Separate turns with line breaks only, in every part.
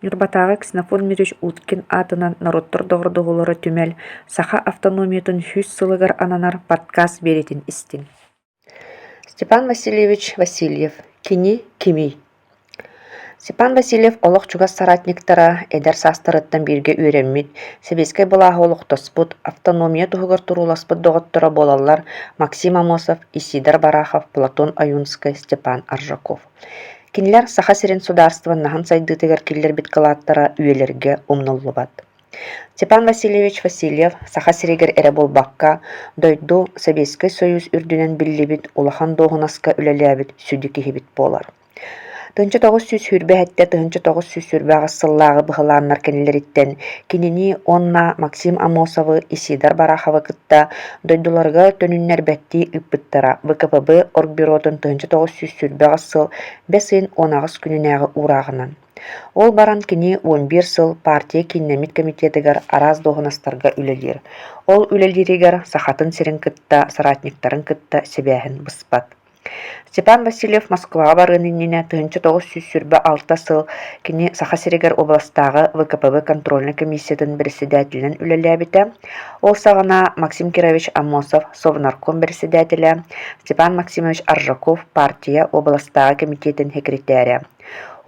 Ньурбатааҕы Ксенофонт Дмитриевич Уткин аатынан норуоттар доҕордоһуулара түмэл Саха автономиятын 100 сылыгар ананар подкаст биэриитин истиҥ. Степан Васильевич Васильев «Кини кимий?» Степан Васильев олох чугас соратниктара, эдэр саастарыттан бииргэ үөрэммит, сэбиэскэй былааһы олохтоспут, автономия туһугар турууласпыт доҕотторо буолаллар Максим Аммосов, Исидор Барахов, Платон Ойунскай, Степан Аржаков. Кинилэр Саха сирин судаарыстыбаннаһын сайдыытыгар киллэрбит кылааттара үйэлэргэ умнуллубат. Степан Васильевич Васильев Саха сиригэр эрэ буолбакка, дойду, Сэбиэскэй Союз үрдүнэн биллибит улахан дуоһунаска үлэлээбит сүдү киһибит буолар. 1927 1928 сыллааҕы быһылааннар кэннилэриттэн кинини уонна Максим Аммосовы, Исидор Бараховы кытта дойдуларыгар төнүннэрбэттии ыыппыттара ВКПБ Оргбюротун 1928 сыл бэс ыйын 18 күнүнээҕи уурааҕынан. Ол баран кини 11 сыл партия кииннэммит комитетыгар араас дуоһунастарга үлэлиир. Ол үлэлииригэр Сахатын сирин кытта, соратниктарын кытта сибээһин быспат. Степан Васильев Москваҕа барыан иннинэ 1926 сыл кини Саха сиригэр областааҕы ВКПБ контрольнай комиссиятын бэрэссэдээтэлинэн үлэлээбитэ. Ол саҕана Максим Кирович Аммосов Совнарком бэрэссэдээтэлэ, Степан Максимович Аржаков партия уобаластааҕы кэмитиэтин сэкиритээрэ.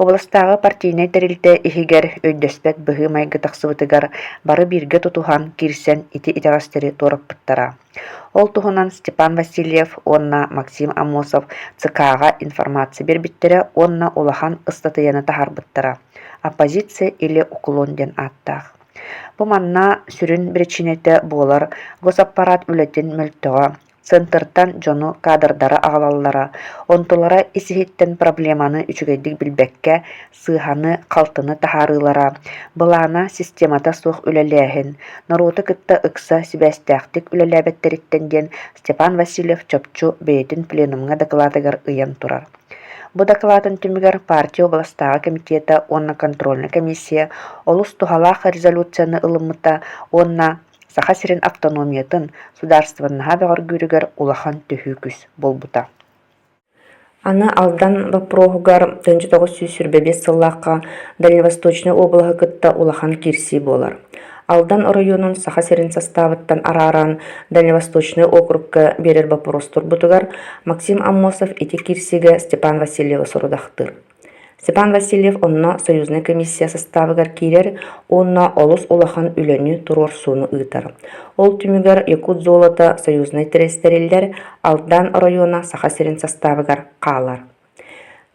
Областааҕы партийнай тэрилтэ иһигэр өйдөспөт быһыы-майгы тахсыбытыгар бары бииргэ тутуһан киирсэн ити итэҕэстэри туораппыттара. Ол туһунан Степан Васильев уонна Максим Аммосов ЦК-ҕа информация биэрбиттэрэ уонна улахан ыстатыйаны таһаарбыттара «Оппозиция или уклон» диэн ааттаах. Бу манна сүрүн биричиинэтэ буолар госаппарат үлэтин мөлтөҕө, Центртан дьону, кадрдары аҕалаллара, онтулара ис-иһиттэн проблеманы үчүгэйдик билбэккэ, сыыһаны, халтыны таһаарыылара, былаана, системата суох үлэлээһин, норуоту кытта ыкса сибээстээхтик үлэлээбэттэриттэн диэн Степан Васильев чопчу бэйэтин пленумҥа дакылаатыгар ыйан турар. Бу дакылаатын түмүгэр партия областааҕы комитета уонна контрольнай комиссия олус туһалаах резолюцияны ылыммыта уонна Саха сирин автономиятын судаарыстыбаннаһа бөҕөргүүрүгэр улахан төһүү күүс буолбута.
Аны Алдан боппуруоһугар 1925 сыллаахха Дальневосточнай уобалаһы кытта улахан киирсии буолар. Алдан оройуонун Саха сирин састаабыттан арааран Дальневосточнай округка биэрэр боппуруос турбутугар Максим Аммосов ити киирсиигэ Степан Васильевы сорудахтыыр. Степан Васильев онно союзнай комиссия састаабыгар киирэр уонна олус улахан үлэни туруорсууну ыытар. Ол түмүгэр Якутзолото союзнай тэрилтэриллэр Алдан оройуона Саха сирин састаабыгар хаалар.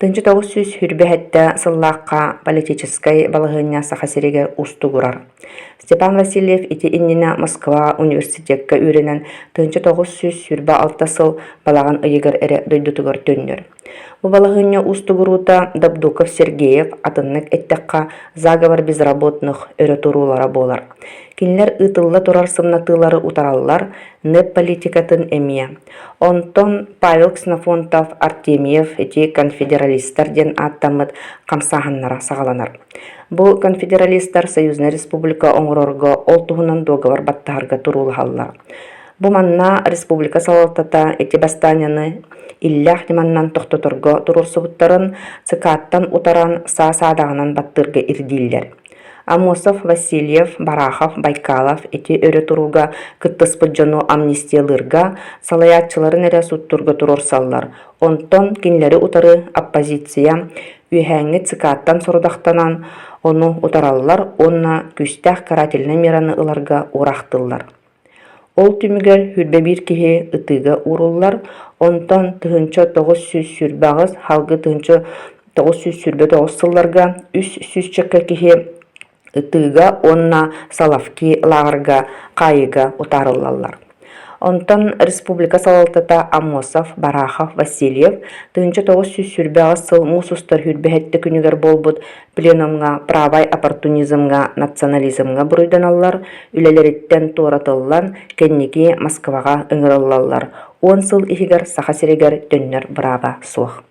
1927 сыллаахха политическай балаһыанньа Саха сиригэр уустугурар. Степан Васильев ити иннинэ Москва университекка үөрэнэн 1926 сыл балаҕан ыйыгар эрэ дойдутугар төннөр. Бу балаһыанньа уустугуруута Добдуков Сергеев, атыннык эттэххэ, заговор безработных өрө туруулара буолар. Кинилэр ыытылла турар сымнатыылары утараллар, НЭП политикатын эмиэ. Онтон Павел Ксенофонтов, Артемьев ити конфедералистар диэн ааттаммыт хамсааһыннара саҕаланар. Бу конфедералистар Союзнай республика оҥорорго ол туһунан дуогабар баттаһарга туруулаһаллар. Бу манна республика салалтата ити бастаанньаны иллээх ньыманнан тохтоторго туруорсубуттарын ЦК-ттан утаран саа саадаҕынан баттыырга ирдииллэр. Аммосов, Васильев, Барахов, Байкалов ити өрө турууга кыттыспыт дьону амнистиялыырга, салайааччыларын эрэ суттуурга туруорсаллар. Онтон кинилэри утары оппозиция үөһээҥҥи ЦК-ттан сорудахтанан ону утараллар уонна күүстээх карательнай мераны ыларга уураахтыыллар. Ол түмүгэр 21 киһи ытыыга ууруллар, онтон 1928 халгы 1929 сылларга 300 киһи ытыыга уонна Соловки лааҕырга хаайыыга утаарыллаллар. Онтон республика салалтата Аммосов, Барахов, Васильев 1928 сыл муус устар 27 күнүгэр буолбут пленумҥа правай оппортунизмҥа, национализмҥа буруйданаллар, үлэлэриттэн туоратыллан, кэнники Москваҕа ыҥырыллаллар. 10 сыл иһигэр Саха сиригэр төннөр бырааба суох.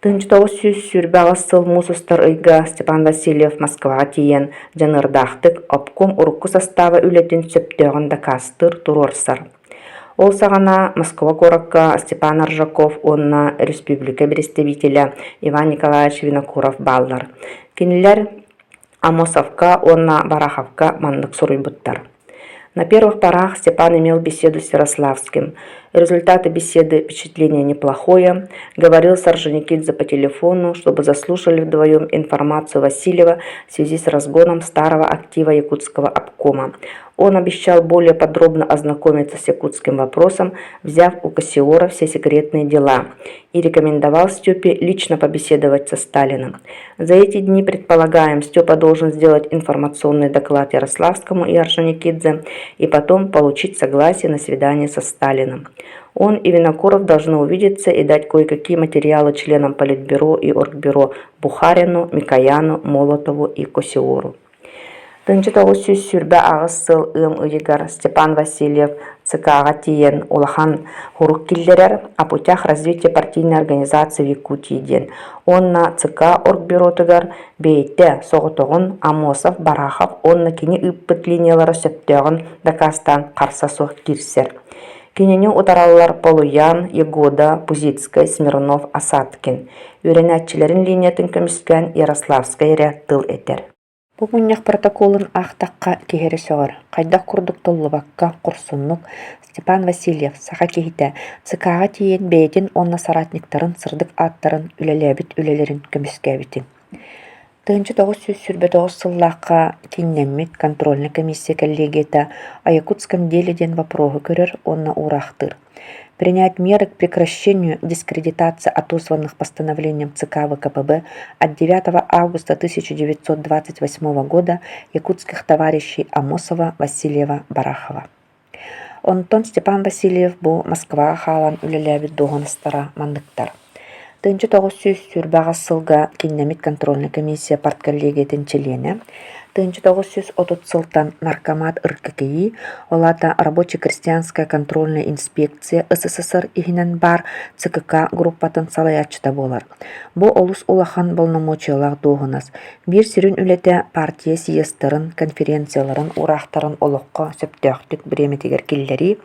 1928 сыл муус устар ыйга Степан Васильев Москваҕа тиийэн дьаныардаахтык обком урукку састааба үлэтин сөптөөҕүн дакаастыыр, туруорсар. Ол саҕана Москва куоракка Степан Аржаков уонна республика бэрэстэбиитэлэ Иван Николаевич Винокуров бааллар. Кинилэр Амосовка уонна Бараховка маннык суруйбуттар: На первых порах Степан имел беседу с Ярославским. Результаты беседы впечатление неплохое. Говорил с Орджоникидзе по телефону, чтобы заслушали вдвоем информацию Васильева в связи с разгоном старого актива Якутского обкома. Он обещал более подробно ознакомиться с якутским вопросом, взяв у Кассиора все секретные дела, и рекомендовал Степе лично побеседовать со Сталиным. За эти дни, предполагаем, Степа должен сделать информационный доклад Ярославскому и Орджоникидзе и потом получить согласие на свидание со Сталиным. Он и Винокуров должны увидеться и дать кое-какие материалы членам Политбюро и Оргбюро Бухарину, Микояну, Молотову и Косиору. 1928 сыл ыам ыйыгар Степан Васильев ЦК-ҕа тиийэн улахан хурук киллэрэр «О путях развития партийной организации в Якутии» диэн уонна ЦК оргбюротугар бэйэтэ соҕотоҕун Аммосов, Барахов уонна кини ыыппыт линиялара сөптөөҕүн дакаастаан харса суох киирсэр. Кинини утараллар Полуян, Егода, Пузицкай, Смирнов, Асадкин. Үөрэнээччилэрин линиятын көмүскээн Ярославскай эрэ тыл этэр.
Бу мунньах протоколун аахтахха киһи эрэ сөҕөр, хайдах курдук толлубакка, хорсуннук Степан Васильев, саха киһитэ, ЦК-ҕа тиийэн бэйэтин уонна соратниктарын сырдык ааттарын, үлэлээбит үлэлэрин көмүскээбитин. 1929 сыллаахха кииннэммит контрольнай комиссия коллегията о Якутском деле диэн боппуруоһу көрөр уонна уураахтыыр. Принять меры к прекращению дискредитации отозванных постановлением ЦК ВКПБ от 9 августа 1928 года якутских товарищей Амосова, Васильева, Барахова. Онтон Степан Васильев бу Москваҕа хаалан үлэлээбит дуоһунастара манныктар. 1928 сылга кииннэммит контрольнай комиссия партколлегиятын чилиэнэ, 1930 сылтан наркомат РККИ, ол аата Рабоче-крестьянская контрольная инспекция СССР иһинэн баар ЦКК группатын салайааччыта буолар. Бу олус улахан боломуочуйалаах дуоһунас. Биир сүрүн үлэтэ партия съезтарын, конференцияларын уураахтарын олоххо сөптөөхтүк бириэмэтигэр киллэрии,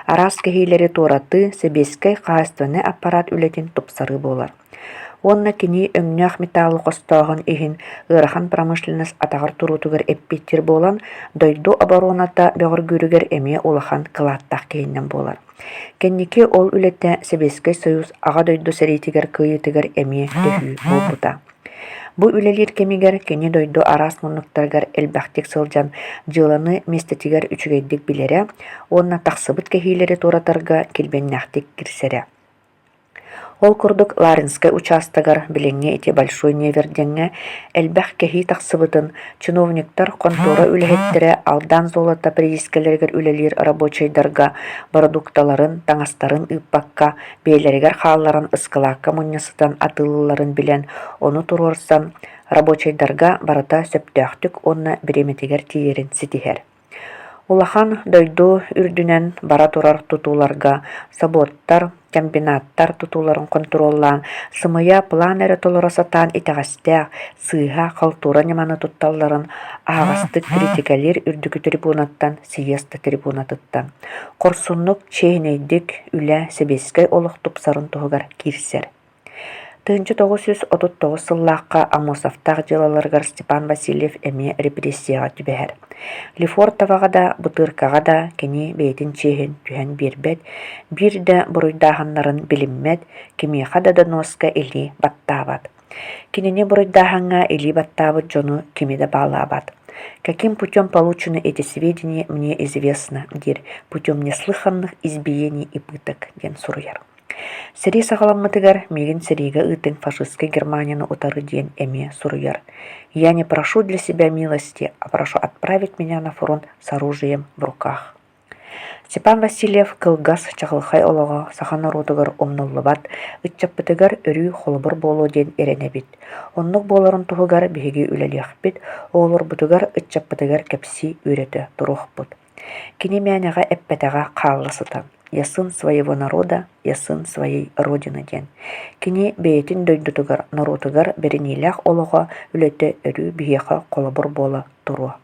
араас кэһиилэри туоратыы, сэбиэскэй хаһаайыстыбаннай аппарат үлэтин тупсарыы буолар. Уонна кини өҥнөөх металлы хостооһун иһин ыарахан промышленность атаҕар туруутугар эппиэттиир буолан, дойду оборуоната бөҕөргүүрүгэр эмиэ улахан кылааттаах киһинэн буолар. Кэнники ол үлэтэ Сэбиэскэй Союз Аҕа дойду сэриитигэр кыайыытыгар эмиэ төһүү буолбута. Бу үлэлиир кэмигэр кини дойду араас муннуктарыгар элбэхтик сылдьан дьыаланы миэстэтигэр үчүгэйдик билэрэ уонна тахсыбыт кэһиилэри туоратарга килбиэннээхтик кирсэрэ. Ол курдук Ларинскай учаастагар билиҥҥи ити Большой Невер диэҥҥэ элбэх кэһии тахсыбытын, чиновниктар, хонтуора үлэһиттэрэ Алдан золото приискэлэригэр үлэлиир рабочайдарга бородуукталарын, таҥастарын ыыппакка бэйэлэригэр хаалларан ыскылаакка мунньа сытан атыылыылларын билэн, ону туруорсан, рабочайдарга барыта сөптөөхтүк уонна бириэмэтигэр тиийэрин ситиһэр. Улахан дойду үрдүнэн бара турар тутууларга собуоттар, комбинаттар тутууларын хонтуруоллаан, сымыйа план эрэ толоро сатаан итэҕэстээх, сыыһа, халтуура ньыманы тутталларын аһаҕастык критикэлиир үрдүкү трибунаттан съезд трибунатыттан хорсуннук, чиэһинэйдик үлэ сэбиэскэй олох тупсарын туһугар киирсэр. 1939 сыллаахха Аммосовтаах дьыалаларыгар Степан Васильев эмиэ репрессияҕа түбэһэр. Лефортоваҕа да, Бутыркаҕа да кини бэйэтин чиэһин түһэн биэрбэт, биир да буруйдааһыннарын билиммэт, кимиэхэ да донуоска илии баттаабат. Кинини буруйдааһыҥҥа илии баттаабыт дьону кими да баалаабат. Каким путем получены эти сведения, мне известно, диир путем неслыханных избиений и пыток диэн суруйар. Сэрии саҕаламмытыгар миигин сэриигэ ыытыҥ фашистскай Германияны утары диэн эмиэ суруйар. Я не прошу для себя милости, а прошу отправить меня на фронт с оружием в руках. Степан Васильев кылгас, чаҕылхай олоҕо саха норуотугар умнуллубат, ыччаппытыгар өрүү холобур буолуо диэн эрэнэбит. Оннук буоларын туһугар биһиги үлэлиэхпит, оҕолорбутугар, ыччаппытыгар кэпсии үөрэтэ туруохпут. Кини мээнэҕэ эппэтэҕэ хаалла сытан «Я сын своего народа, я сын своей родины» диэн. Кини бэйэтин дойдутугар, норуотугар бэриниилээх олоҕо, үлэтэ өрүү биһиэхэ холобур буола туруо.